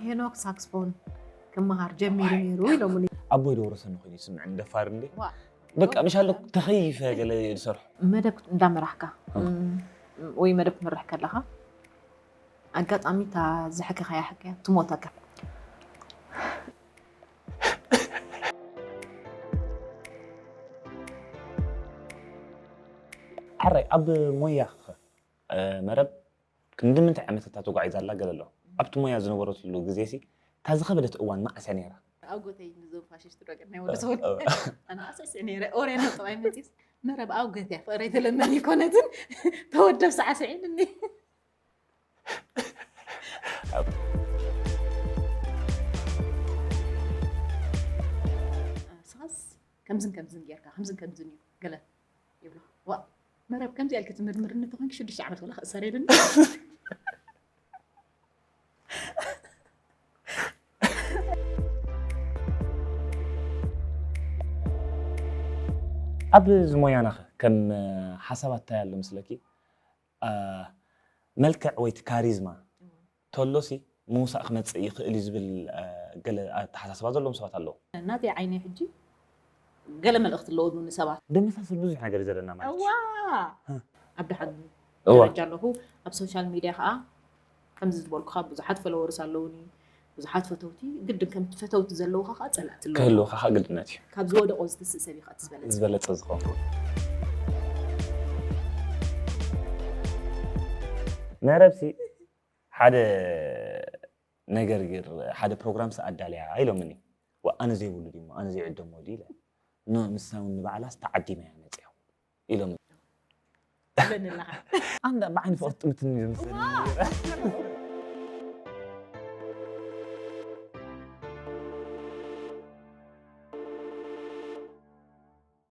ሄኖክ ሳክስፎን ክመሃር ጀሚሩ ነይሩ ኢሎምኒ። ኣቦይ ዶ ወረሰኒ ኮይኑ ይስምዐኒ፣ ደፋር እንዴ። በቃ ምሻሎ ተኸይፈ ገለ ዝሰርሖ። መደብ እንዳመራሕካ ወይ መደብ ትመርሕ ከለኻ ኣጋጣሚ እታ ዝሕከኻያ ሕክያ ትሞተካ። ሕራይ ኣብ ሞያ መረብ ክንዲ ምንታይ ዓመታት ተጓዒዛ ኣላ ገለ ኣሎ። ኣብቲ ሞያ ዝነበረትሉ ግዜ ሲ እታ ዝኸበደት እዋን መዓስ እያ ነይራ? ኣብ ጎተይ ንዞም ፋሽስት ዶ ቅድናይ ወደ ሰውን ኣናሳስ ነረ ኦሬ ነው ጠባይ መጺስ መረብ ኣብ ገት እያ ፍቕረይ ተለመን ይኮነትን ተወደብ ሰዓስዒንኒ። ስኻስ ከምዝን ከምዝን ጌርካ ከምዝን ከምዝን እዩ ገለ ይብሎ። ዋ መረብ ከምዚ ያልክ ትምርምር እንተኾንክ ሽዱሽተ ዓመት ወላ ክእሰር የለን። ኣብ ዝሞያናኸ ከም ሓሳባት እንታይ ኣሎ ምስለኪ? መልክዕ ወይ እቲ ካሪዝማ ተሎሲ ምውሳእ ክመፅእ ይኽእል እዩ ዝብል ገለ ኣተሓሳስባ ዘለዎም ሰባት ኣለዉ። ናተይ ዓይነይ ሕጂ ገለ መልእኽቲ ኣለዎ ንሰባት። ደመሳስል ብዙሕ ነገር እዩ ዘለና ማለት እዩ። ኣብ ደሓን ደረጃ ኣለኹ። ኣብ ሶሻል ሚድያ ከዓ ከምዚ ዝበልኩኻ ብዙሓት ፎሎወርስ ኣለውኒ፣ ብዙሓት ፈተውቲ፣ ግድን ከምቲ ፈተውቲ ዘለውኻ ከዓ ፀላእቲ ኣለውኻ። ክህልውኻ ከዓ ግድነት እዩ። ካብ ዝወደቆ ዝትስእ ሰብ እዩ ከዓ እቲ ዝበለፀ። ዝበለፀ ዝኸውን። መረብሲ ሓደ ነገር ገይር ሓደ ፕሮግራም ሰኣዳልያ ኢሎምኒ። ዋ ኣነ ዘይብሉ ድሞ ኣነ ዘይዕደሞ ድዩ ኢለ ኖ ንሳ እውን ንባዕላስ ተዓዲመ እያ መፅያ ኢሎም ኣለኒ ኣለኻ። ኣንዳ ብዓይኒ ፍቕሪ ትጥምትኒ ዝመስለኒ ነይረ።